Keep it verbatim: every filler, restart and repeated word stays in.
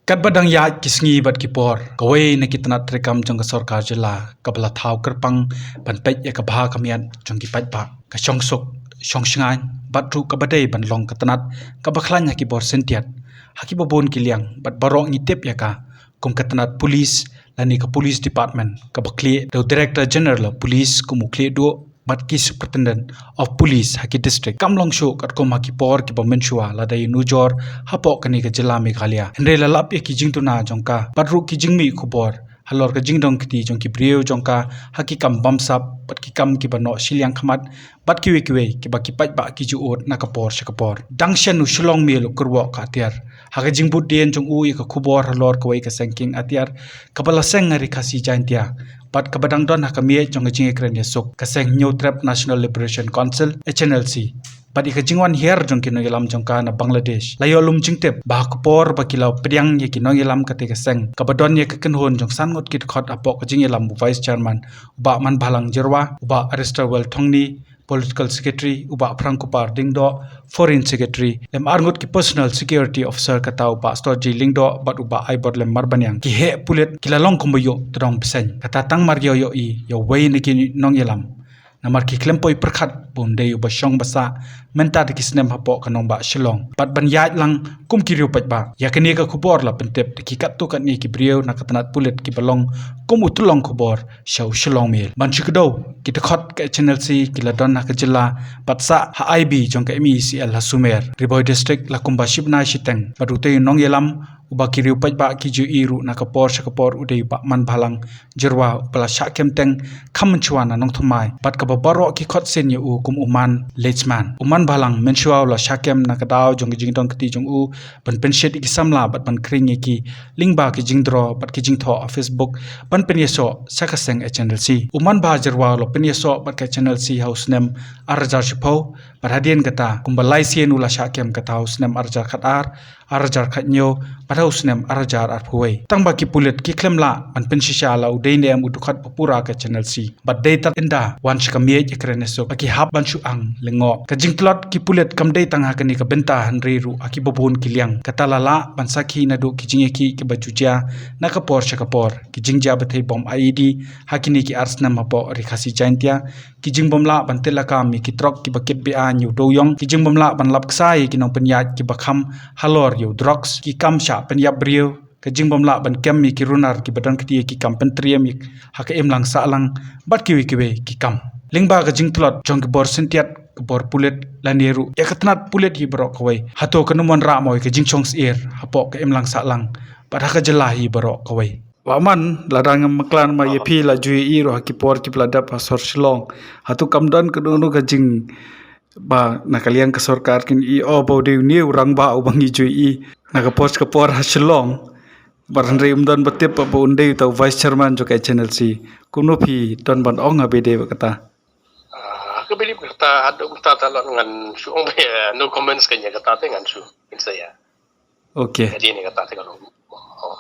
Katba dang ïaid ki sngi bad ki por, kawei na ki tnat treikam jong ka sorkar jylla kaba la thaw kyrpang ban peit ïa ka bha ka miat jong ki paidbah, ka shongsuk shongshngaiñ, bad ruh kaba dei ban long ka tnat kaba khlaiñ ha ki bor syntiat ha kiba bun ki liang, bad baroh ngi tip ïa ka kum ka tnat police lane ka police department kaba khlieh da u Director General of Police kum u khlieh duh bad ki Superintendent of Police ha ki district. Kam long shuh katkum ha ki por kiba mynshuwa lada ïanujor hapoh kane ka jylla Meghalaya. Hynrei la lap ïa ki jingduna jong ka bad ruh ki jingmih khubor halor ka jingdon kti jong ki briew jong ka ha ki kam bamsap bad ki kam kiba noh shiliang khmat bad kiwei kiwei kiba ki paidbah ki ju ud na ka por sha ka por. Dang shen u Shillong Mail u kyrwoh ka atiar ha ka jingbud dien jong u ïa ka khubor halor kawei ka seng kieng atiar kaba la seng ha Ri Khasi Jaintia bad kaba dang don ha ka miej jong ka jingïakren ïasuk, ka seng Hynñiewtrep National Liberation Council, H N L C. Bad ïa ka jingwan hiar jong ki nongïalam jong ka na Bangladesh la ïoh lum jingtip ba ha ka por ba ki la pdiang ïa ki nongïalam kata ka seng kaba don ïa ka kynhun jong san ngut ki dkhot hapoh ka jingïalam u Vice Chairman u Bah Manbhalang Jyrwa, u Bah Aristowell Thongni, Political Secretary u Bah Prangkupar Diengdoh, Foreign Secretary, lem ar ngut ki Personal Security Officer kata u Bah Storji Lyngdoh bad u Bah Aiborlem Marbaniang, ki heh pulit ki la long kumba ïoh tdong bseiñ. Kata tang mar ïoh ïohi ïa uwei na ki nongïalam. Namar ki khlem poi pyrkhat ba un dei uba shong ba sah mynta da ki snem hapoh ka nongbah Shillong bad ban ïaid lang kum ki riew paidbah. Ïa kane ka khubor la pyntip da ki katto katne ki briew na ka tnat pulit kiba long kum u tyllong khubor sha u Shillong Mail. Ban shu kdew, ki dkhot ka H N L C ki la don ha ka jylla bad sah ha I B jong ka M E C L ha Sumer, Ri Bhoi District la kumba shibnai shiteng bad utei u nongïalam uba ki riew paidbah ki ju ïohi ruh na ka por sha ka por u dei u Bah Manbhalang Jyrwa uba la shah kem teng kham mynshuwa na Nongthymmai bad kaba baroh ki khot sien ïa u kum u Man Lechman. U Manbhalang mynshuwa u la shah kem na ka daw jong ka jingdon kti jong u ban pynshit ïa ki samla bad ban khring ïa ki lyngba ki jingdro bad ki jingthoh ha Facebook ban pynïasoh sha ka seng H N L C. U Manbha Jyrwa u la pynïasoh bad ka H N L C ha u snem ar hajar shiphew bad hadien kata kumba lai sien u la shah kem, kata ha u snem ar hajar khatar, ar hajar khathynñiew bad ha u snem ar hajar arphew wei. Tang ba ki pulit ki khlem lah ban pynshisha la u dei ne em u dkhot ba pura ka H N L C. Bad dei tad ynda wan sha ka miej ïakren ïasuk ba ki hap ban shu ang lyngngoh. Ka jingtlot ki pulit kam dei tang ha kane ka bynta hynrei ruh ha kiba bun ki liang. Kata la lah ban sakhi naduh ki jingïakhih kiba ju jia na ka por sha ka por, ki jingjia bthei bom I E D ha kine ki ar snem hapoh Ri Khasi Jaintia, ki jingbym lah ban tyllakam ïa ki trok kiba kit be-aiñ ïa u dewïong, ki jingbym lah ban lap ksai ïa ki nongpynïaid kiba kham halor ïa u drugs, ki kam shah pynïap briew, ka jingbym lah ban kem ïa ki runar kiba don kti ïa ki kam pyntriem ïa ha ka imlang sahlang bad kiwei kiwei ki kam. Lyngba ka jingtlot jong ki bor syntiat, ki bor pulit lane ruh ïa ka tnat pulit hi baroh kawei, hato kan ym wanrah mo ïa ka jingshong syier hapoh ka imlang sahlang bad ha ka jylla hi baroh kawei? Bah Man, lada ngam bakla namar ïa phi la ju ïohi ruh ha ki por kiba la dep ha sor Shillong, hato kam don kano kano ka jing ba na ka liang ka sorkar kin ïohi ba u dei une u rangbah uba ngi ju ïohi na ka por sha ka por ha Shillong, bad hynrei ym don ba tip ba un dei uta u Vice Chairman jong ka H N L C? Kumno phi don ban ong ha ba dei ba kata? Ah, ka believe kata, haduh kata ta long ngan shu ong ba, no comments, ka ïa kata te ngan shu ong sa ïa. Okay. Ka dei ne kata te ka long. Oh.